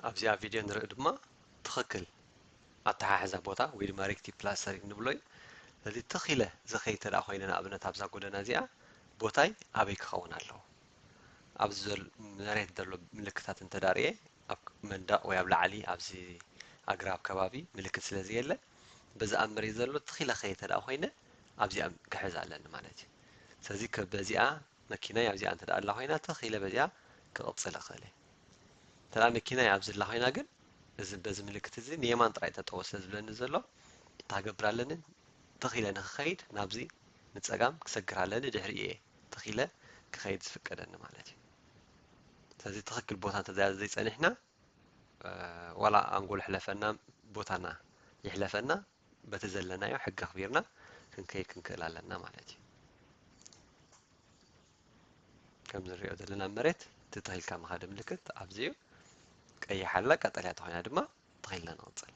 ኣብዚኣ ቪድዮ ንርኢ ድማ ትኽክል ኣተሓሕዛ ቦታ ወይ ድማ ሬክቲቭ ፕላስተሪንግ ንብሎ እዩ። ስለዚ ትኽ ኢለ ዝኸይድ ተደኣ ኮይነ ንኣብነት ኣብዛ ጎደና እዚኣ ቦታይ ኣበይ ክኸውን ኣለዎ? ኣብዚ መሬት ዘሎ ምልክታት እንተዳርየ ኣብ መንደቕ ወይ ኣብ ላዕሊ ኣብዚ ኣግራብ ከባቢ ምልክት ስለ ዘየለ በዚ ኣብ መሬት ዘሎ ትኽ ኢለ ከይድ ተደኣ ኮይነ ኣብዚኣ ክሕዝ ኣለኒ ማለት እዩ። ስለዚ በዚኣ መኪናይ ኣብዚኣ እንተ ኣላ ኮይና ትኽ ኢለ በዚኣ ክቕጽል እኽእል እየ። እንተ መኪናይ ኣብዚ ኣላ ኮይና ግን እዚ በዚ ምልክት እዚ ንየማን ጥራይ ተጠወ ስለ ዝብለኒ ዘሎ እንታይ ክገብር ኣለኒ? ትኽ ኢለ ንክኸይድ ናብዚ ንጸጋም ክሰግር ኣለኒ። ድሕሪ እየ ትኽ ኢለ ክኸይድ ዝፍቀደኒ ማለት እዩ። ስለዚ ትኽክል ቦታ እንተ ዘይጸኒሕና ዋላ ኣንጎል ሕለፈና ቦታና ይሕለፈና በቲ ዘለናዮ ሕጊ ኣኽቢርና ክንከይድ ክንክእል ኣለና ማለት እዩ። ከም ንሪኦ ዘለና መሬት እቲ ትኺልካ መኻዲ ምልክት ኣብዚ እዩ። ቀይሕ ኣላ ቀጠልያ ተኾይና ድማ ትኺልና ንቕፅል።